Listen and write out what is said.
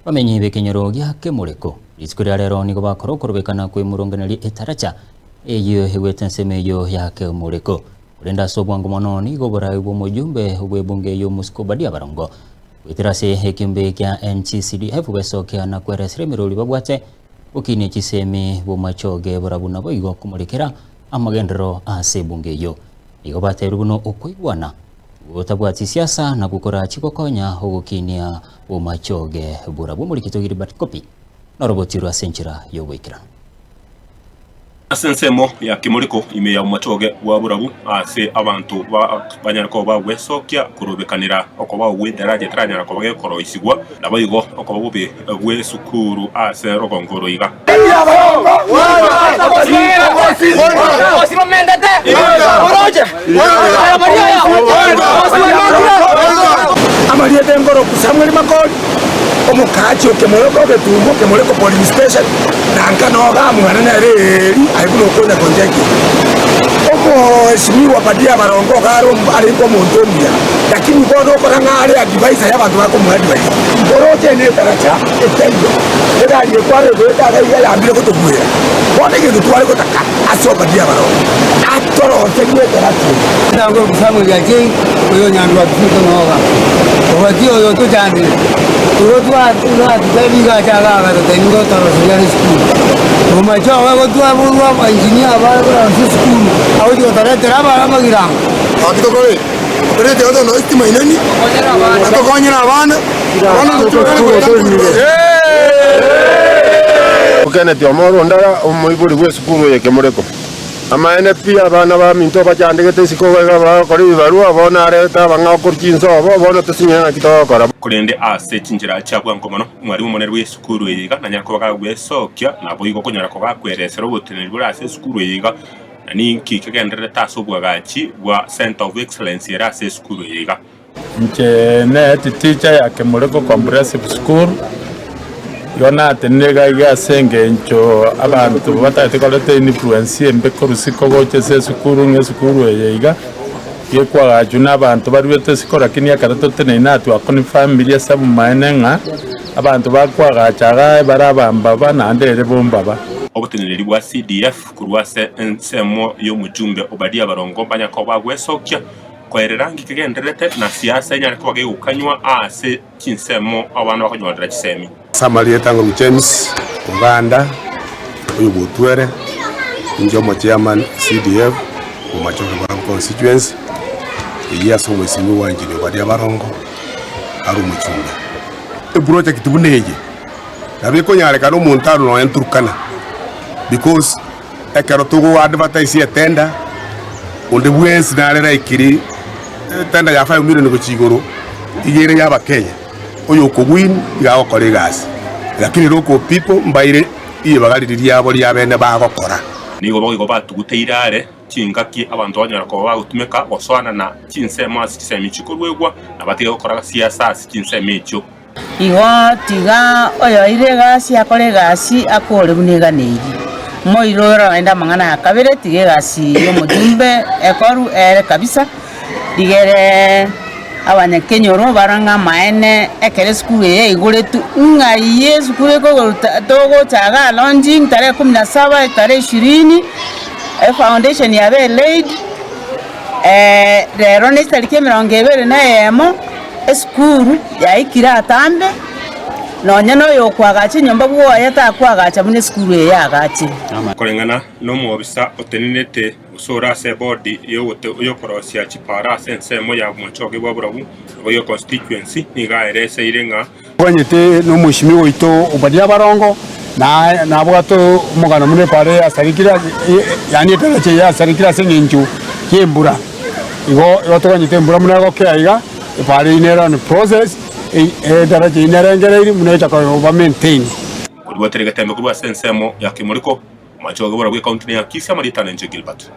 Bamenyi b'ekenyoro gia Kemureko rituko ria rero nigo bakora okorobekana kw'emorongeneria etaracha eyio egwete ensemo eyio ya Kemureko. Korende ase obwango mono nigo oborai bw'omojumbe bw'ebunge eyio Omosike Obadia Barongo goetera ase ekeombe kia NGCDF gwesokia na kweresera emerori babwate gokinia chisemi bw'omachoge borabu naboigo komorekera amagenderero ase ebunge eyio. Nigo batebirie buna okoigwana Gotabwati siasa nakwo korachi gokonya ogokinia bomachoge borabwo omorikito Gilbert Kopi norobotirwe ase enchera y'oboikeranu. Ase ensemo ya kemoriko ime ya omochoge bwa borabu ase abanto banyare koba bagwesokia korobekanera okobao gw'edaraja etaranyara koba gekoroisigwa, naboigo okoba bobe bw'esukuru ase rogongo oro iga. Amarieta engoroku Samuel Makori, omokaachi o Kemoreko Getumbo, Kemoreko Polling Station, na nka noga amwana nere Eli aye buna okonya konchekia. Omoeshimiwa Obadia Barongo iga are arenge omonto omuya, lakini bono okora ng'a are advisor y'abanto bakomoa advice. Oroche netaracha etaiyo, egari ekware goeta iga iga yambire gotogwera. Bono egento tware gotaka ase Obadia Barongo, atoroserie etaracha eye. Nabo Samuel achei oyo nyandwa Kristo noga obatie oyo tochandire igo twatutebi iga acha iga agatotebi ngo toroseria are esukuru omomache ogo gotwaborwa abaengineer abarosia esukuru agochi gotoretera amagirango. Gaki tokore operate oto no estima ineni atokonyere abana bono tochokane goika Kenneth Omoro Ondara, omoibori bw'esukuru eye Kemureko. Amaene pi, abana baminto bachandegete isiko iga bagokora ebibarua, bono arete abang'ao korwa chinsobo, bono tosinyire ng'aki togokora. Korende ase chinchera chia bwango mono, omwalimu omonene bw'esukuru eye iga nanyare koba kagwesokia, naboigo konyara koba gakweresera oboteneneri bore ase esukuru eye iga, na ninki kegendererete ase obwagachi bwa Centre of Excellence ere ase esukuru eye iga. Inche ne teacher ya Kemureko Comprehensive School, igo natenire iga iga ase engencho abanto batagete koreta influence embe korwa isiko gocha ase esukuru ng'a esukuru eye iga, gekwagachwa na abanto baruete isiko lakini ekero toteneine aa twaconfirmirie ase obomaene ng'a abanto bakwagacha igaa bare abambaba naende ere bombaba. Oboteneneri bwa CDF korwa ase ensemo y'omojumbe Obadia Barongo mbanya koba bagwesokia Koerera nki kegendererete na siasa enyare koba gegokanywa aase chinsemo abana bakonyorera chisemi. Ase amarieta ng'orwa James Oganda, oyo bw'Otwere, inche omochairman CDF Bomachoge Borabu Constituency, eyio ase omoisinwa bwa Engineer Obadia Barongo are omochumbe. Eproject buna eye nabo ekonyarekana omonto arwe nonya Turkana because Ekero togo advertise etender, onde bwensi nare laikiri etender ya 5 million gochia igoro, iga ere ya abakenya, oyo okowin iga agokora egasi. Lakini local people mbaire ribaga riria riabo ria bene bagokora. Nigo boigo batuguteire are chingaki abanto banyara koba bagotumeka gosoanana chinsemo ase chisemi chikoruegwa, na batige gokora siasa ase chinsemo echio. Igo tiga oyoeire egasi akore egasi akore buna eganeirie. Moirore naende amang'ana aya kabere, tiga egasi y'omojumbe ekoru ere kabisa, rigereee abanyakenyoro barore ng'a amaene ekero esukuru eye yaigoretwe, ng'ai esukuru ekogoruta togocha igaa launching tarehe kumi na saba tarehe ishirini, efoundation yabeire laid, rero ne chitariki emerongo ebere na eyemo. Esukuru yaikire atambe, nonya noyokoagacha enyomba bwoye takoagacha buna esukuru eye yaagachire. Koreng'ana nomobisa otenenete gose ore ase ebodi y'okorosia chipara ase ensemo ya Bomachoge bwa Borabu, naboigo constituency, nigo aereseire ng'a. Toganyete nomweshimiwa oito Obadia Barongo, na nabwate omogano buna epara eyasarekire yaani edaracha eye yasarekire ase eng'encho y'embura. Igo igo toganyete embura buna egokea iga, epara eyio nere on process, edaracha eyio nerengereiri buna egocha koba maintained. Korwa tere getembe korwa ase ensemo ya Kemoriko, Omoachoge Borabu Ekaunti neya Kisii amarieta nenche Gilbert.